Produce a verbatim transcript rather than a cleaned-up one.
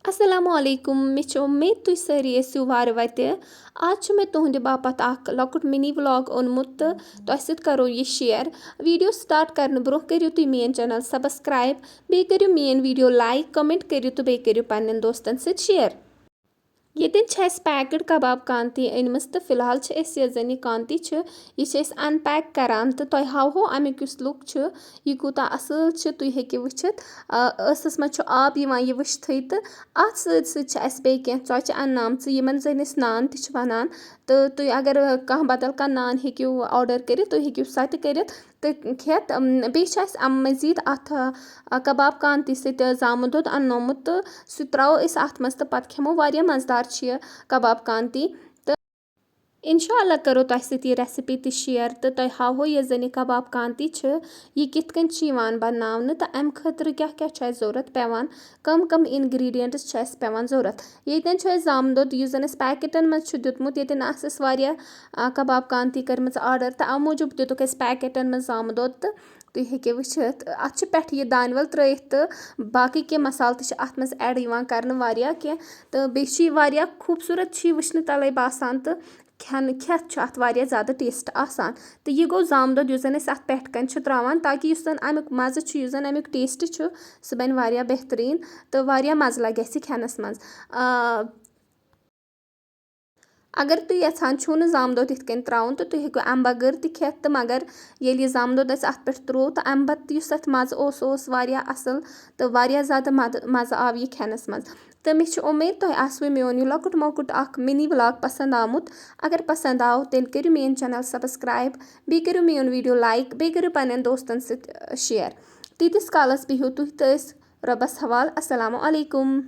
السلام علیکم، مےٚ چھِ اُمید تُہۍ سٲری ٲسِو وارٕ وَتہِ۔ آز چھُ مےٚ تُہٕنٛدِ باپتھ اکھ لۄکُٹ mini vlog اوٚنمُت تہٕ تۄہہِ سۭتۍ کَرو یہِ share۔ Video start کرنہٕ برٛونٛہہ کٔرِو تُہۍ میٛٲنۍ channel subscribe، بیٚیہِ کٔرِو میٛٲنۍ video like، comment کٔرِو تہٕ بیٚیہِ کٔرِو پنٛنٮ۪ن دوستن سۭتۍ share۔ ییٚتٮ۪ن چھِ اَسہِ packed کباب کانتی أنمٕژ تہٕ فی الحال چھِ أسۍ یۄس زَن یہِ کانتی چھِ، یہِ چھِ أسۍ unpack کران تہٕ تۄہہِ ہاوہو اَمیُک یُس look چھُ، یہِ کوٗتاہ اَصٕل چھُ، تُہۍ ہیٚکِو وٕچھِتھ۔ آ، ٲسَس منٛز چھُ آب یِوان یہِ وٕچھتھٕے تہٕ اَتھ سۭتۍ سۭتۍ چھِ اَسہِ بیٚیہِ کینٛہہ ژۄچہِ اَننامژٕ، یِمَن زَن أسۍ نان تہِ چھِ وَنان۔ تہٕ تُہۍ اگر کانٛہہ بدل کانٛہہ نان ہیٚکِو order کٔرِتھ، تُہۍ ہیٚکِو سۄ تہِ کٔرِتھ تہٕ کھٮ۪تھ۔ اَم، بیٚیہِ چھِ اَسہِ اَمہِ مٔزیٖد اَتھ، آ، کباب کانتی سۭتۍ زامُت دۄد اَننومُت تہٕ سُہ تہِ ترٛاوو أسۍ اَتھ منٛز تہٕ پَتہٕ کھٮ۪مو۔ واریاہ مَزٕدار چھِ یہِ کباب کانتی۔ تہٕ اِنشاء اللہ کَرو تۄہہِ سۭتۍ یہِ recipe تہِ share تہٕ تۄہہِ ہاوہو یۄس زَن یہِ کباب کانتی چھِ، یہِ کِتھ کٔنۍ چھِ یِوان بَناونہٕ تہٕ اَمہِ خٲطرٕ کیٛاہ کیٛاہ چھُ اَسہِ ضوٚرَتھ پٮ۪وان، کَم کَم ingredients چھِ اَسہِ پٮ۪وان ضوٚرَتھ۔ ییٚتٮ۪ن چھُ اَسہِ زامہٕ دۄد، یُس زَن اَسہِ packetن منٛز چھُ دیُتمُت، ییٚتٮ۪ن آسہٕ اَسہِ واریاہ، آ، کباب کانتی کٔرمٕژ order تہٕ اَمہِ موٗجوٗب دیُتُکھ اَسہِ packetن منٛز زامہٕ دۄد تہٕ تُہۍ ہیٚکِو وٕچھِتھ، اَتھ چھِ پٮ۪ٹھٕ یہِ دانہِ وَل ترٛٲیِتھ تہٕ باقٕے کینٛہہ مصالہٕ تہِ چھِ اَتھ منٛز add یِوان کَرنہٕ واریاہ کینٛہہ۔ تہٕ بیٚیہِ چھِ یہِ واریاہ خوٗبصوٗرت چھِ یہِ وٕچھنہٕ تَلَے باسان تہٕ کھٮ۪نہٕ، کھٮ۪تھ چھُ اَتھ واریاہ زیادٕ taste آسان۔ تہٕ یہِ گوٚو زامہٕ دۄد یُس زَن أسۍ اَتھ پٮ۪ٹھ کَنۍ چھِ ترٛاوان، تاکہِ یُس زَن اَمیُک مَزٕ چھُ، یُس زَن اَمیُک taste چھُ، سُہ بَنہِ واریاہ بہتریٖن تہٕ واریاہ مَزٕ لَگہِ اَسہِ کھٮ۪نَس منٛز۔ آ، اگر تُہۍ یَژھان چھِو نہٕ زامہٕ دۄد یِتھ کٔنۍ ترٛاوُن تہٕ تُہۍ ہیٚکِو اَمہِ بغٲر تہِ کھٮ۪تھ، تہٕ مگر ییٚلہِ یہِ زامہٕ دۄد اَسہِ اَتھ پٮ۪ٹھ ترٛوو تہٕ اَمہِ پَتہٕ یُس اَتھ مَزٕ اوس، سُہ اوس واریاہ اَصٕل تہٕ واریاہ زیادٕ مَدٕ-، مَزٕ آو یہِ کھٮ۪نَس منٛز۔ تہٕ مےٚ چھِ اُمید تۄہہِ آسوٕ میون یہِ لۄکُٹ مۄکُٹ اَکھ mini vlog پَسنٛد آمُت۔ اگر پَسنٛد آو تیٚلہِ کٔرِو میٲنۍ channel subscribe، بیٚیہِ کٔرِو میون video like، بیٚیہِ کٔرِو پنٛنٮ۪ن دوستَن سۭتۍ share۔ تیٖتِس کالَس بِہِو تُہۍ تہٕ أسۍ رۄبَس حوالہٕ۔ السلام علیکم۔